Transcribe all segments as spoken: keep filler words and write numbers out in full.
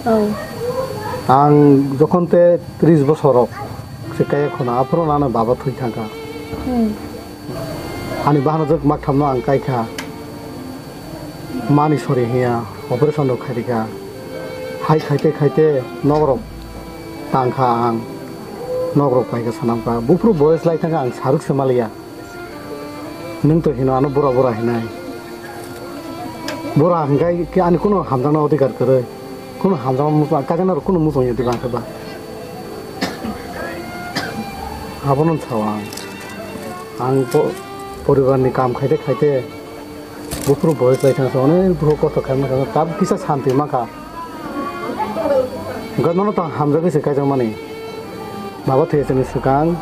Oh. Ang jokhon te tris bosor rok se kaya khuna, aphuru ano baba thwi thangkha. Hmm. Ani bahanajwk makthamno ang kaikha. Mani sori hiya, operation rok khairikha. Hai khaite khaite nok rok tangkha ang. Nok rok paikha sanamkha. Buphuru boyes lai thangkha ang saruk se maliya. Nwng to hino ano bura bura hinai. Bura hingkai khe ani kuno hamjakna odhikar kwrwi. Kuno hamjakma muchung, kajakna rok kuno muchung ya diba khe ba. Abono sao ang. Ang po-, poribar ni kam khaite khaite buphuru boyes lai thangsa onek buphuru kosto khaima kha tab kisa santi mankha. Hwnkhe nono tong hamjagwi se kaijakmani. Baba thwi chini swkang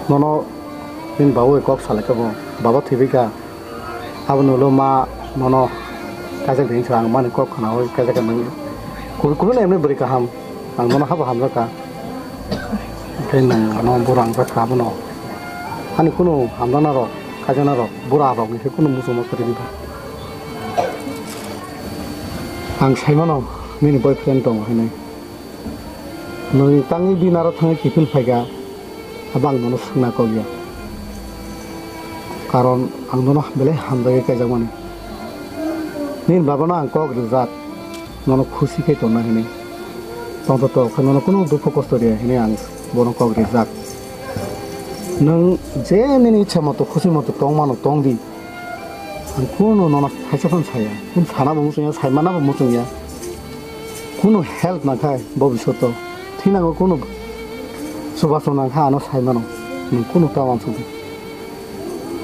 nono nini babu bai kok salai kha bo. Baba thwibai kha. Aboni ulo ma nono kaijak di hinwi ang mani kok khnaui kaijak kha nang. Kubui kubui no emni bwrwi kaham. Ang nono habo hamjak kha. Tei nwng ano bura hamjak kha abono. Ani kunu hamjakna rok, kaijakna rok, bura rok ni khe kunu muchungma kwrwi wngkha. Ang sai mano nini boyfriend tongo hinwi. Nwng tangwi bini aro thangwi kiphil phaikha, abo ang nono swngna kok ya. Karon ang nono belai hamjagwi kaijakmani. Nini babano ang kok rijak, nono khusi khe tonna hinwi. Tongthotok khe nono kunu dukhu kosto riya hinwi ang bono kok rijak. Nwng je nini ichha moto, khusi moto tong mano, tong di. Ang kunu nono thaisa phano saya. Kunu sana bo muchung ya, sai mana bo muchung ya. Kunu help nangkha bobishoto. Thinango kunu chubachu nangkha ano sai mano. Nwng kunu ta uansukdi.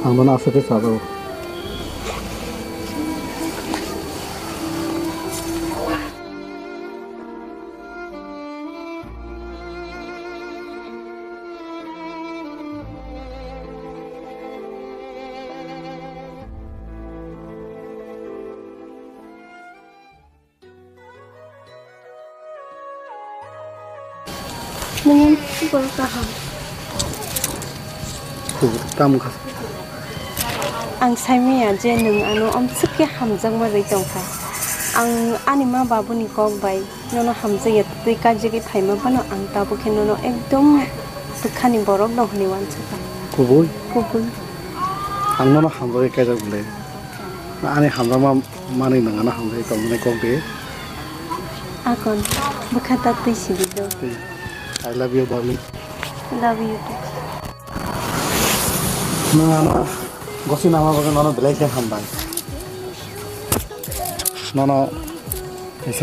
Ang nono aswk khe chajago. Nung borok kaham. Khubui tamo kha. Ang saimaya je nwng ano omswk khe hamjakma rwi tongkha. Ang ani ma babuni kok bai nono hamjakya twi kaijagwi phaima phano ang tabuk khe nono ekdom bwkhani borok no hwnwi uansukha. Kubui? Kubui. Ang nono hamjagwi kaijak bwle. Ani hamjakma manwi nwng ano hamjagwi tongmani kok de. Akon, bwkha ta twi sidi do. Twi. I love you, darling. Love you too. Nwng ano gosi nama bagwi nono belai khe hambai. Nono